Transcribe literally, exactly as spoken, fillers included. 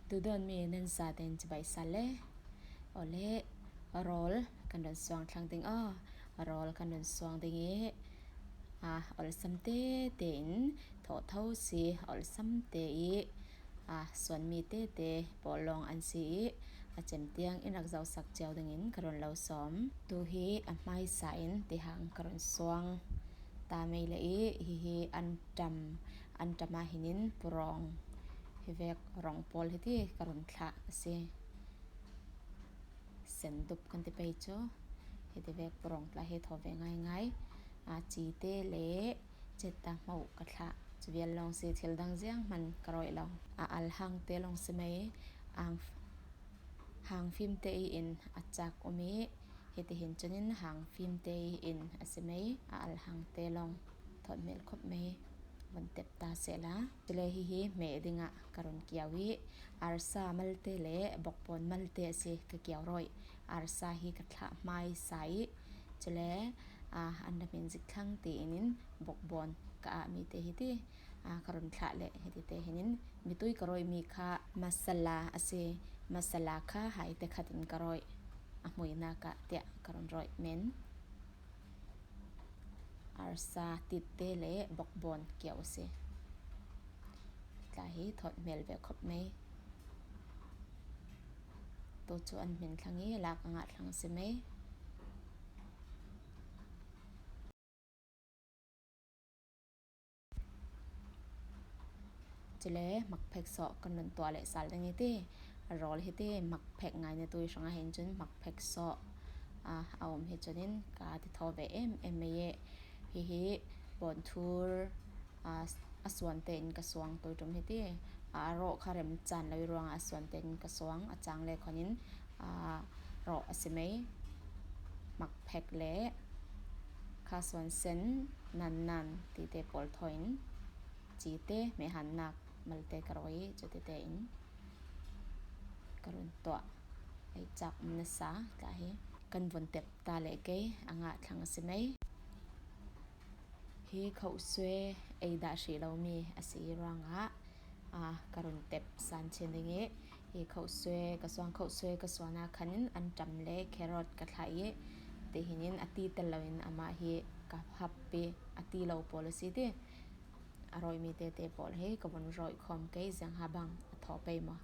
Tuu dawn mi nan zaten chibai sa le. Awle, rawl kan rawn suang thlang ding aw. Rawl kan rawn suang ding i, a, awlsam te te in thawh tho si, awlsam te i, a, suan mi te te pawl lawng an si i, a chem tiang in rak zosak chiau dingin ka rawn lo sawm. Tu hi a hmaisa in ti hang ka rawn suang ta mai le i, hi hi an tam, an tam a hinin purawng hi vek rawng pawl hi ti ka rawn thlah a si. Sen dup kan ti pei chu. Hi ti vek purawng tla hi thaw ve ngai ngai. A, chi te le chet ta hmauh ka thlah. Chu vial lawng si, thil dang ziang hman ka rawih lo. A, al hang te lawng si mai. Ang, hang fim te i in a chak um i, hi ti hin chunin hang fim te i in a si mai. A, al hang te lawng thawt hmel khawp mai. Van tep ta sela. Chule hi hi hmeh dingah ka rawn kiau i, arsa malte le bawkbawn malte a si ka kiau rawih. Arsa hi ka thlah hmaisa i, chule, a, an ram in zik thlang ti inin bawkbawn ka ah mi te hi ti, a, ka rawn thlah leh hi ti te hinin, mitui ka rawih mi kha masala a si. Masala kha hai te khatin ka rawih, a hmuina kah tiah ka rawn rawih men. Arsa tit te le bawkbawn kiau a si. Tla hi thawt hmel ve khawp mai. Tu chu an hmin thlang i lak a ngah thlang si mai. Chule makphek sawh kan rawn tuah leh sal ding hi ti. A rawl hi ti, makphek ngai na tui hrang a hin chun makphek sawh, a, a um hi chunin ka ti thaw ve em em mai e. Hi hi bawn thur, a, a suan te in ka suang tui tum hi ti. A, a rawh kha rem chan lo i ruangah a suan te in ka suang, a chang le khanin, a, rawh a si mai. Makphek le kha suan sen nan nan ti te pawl thaw in, chi te hmeh han nak malte ka rawih i, chuti te in ka rawn tuah. Ei chak um nasa tla hi. Kan vun tep ta leh kei, a ngah thlang a si mai. Hi khauhsue ei dah hrih lo mi a si ruangah, a, ka rawn tep san chin ding i, hi khauhsue, ka suang khauhsue ka suan a khanin an tam le carrot ka thlah i, ti hinin a ti tel lo in amah hi ka hap i, a ti lo pawl a si ti. A rawih mi te te pawl hi ka vun rawih khawm kei, ziang ha bang a thaw pei maw.